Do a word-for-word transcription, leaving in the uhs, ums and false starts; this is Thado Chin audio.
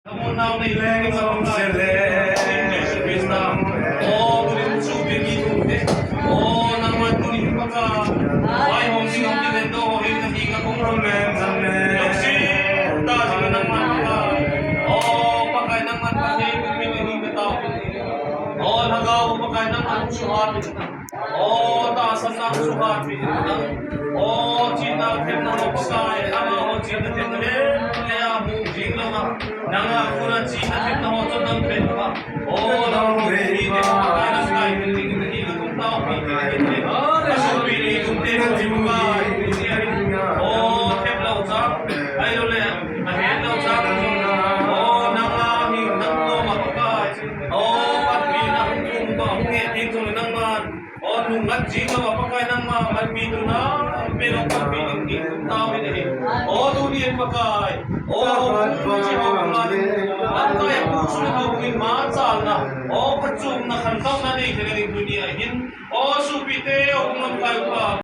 Namun nau nei leng in sa hong se le. Jesu Krista. O, tunin chu pe mi tum te. O, nangman tunin Pakai. Ai hong sing hong kilen do hong in na hi ka kong rom lem sang le. Lungset tah jing nangman Pakai. O, Pakai nangman Pakai kum min na hi ka tao. O, Lhagao Pakai nangman chu ha. O, tahsanna suhat pi. O, china themna ho Pakai, amaho china themna le, le a mu jing lou a. Nanga kona china themna ho chu dam pen lou a. O, nang pi te Pakai, nang kai pi te, pi te, pi te, pi te, pi te. Asu pi ni tum te, pi te, pi te. O, them lou cha. Ai lou le, a hem lou cha. O, nanga mi, nang ko ma Pakai. O, panpina hung kum ba, hung nge thei tum nangman. O, nung ngat jing lou a Pakai nangma, panpi tuna, pe lou panpi ding ding tum tao in ahi. O, tuni in Pakai. O, hung chi hung ma ding. Lamkai a pu su le hung in ma chalna. O, phachomna khantouna nei thei ding tuni ahin. O, sopite, o, hung lamkai upa.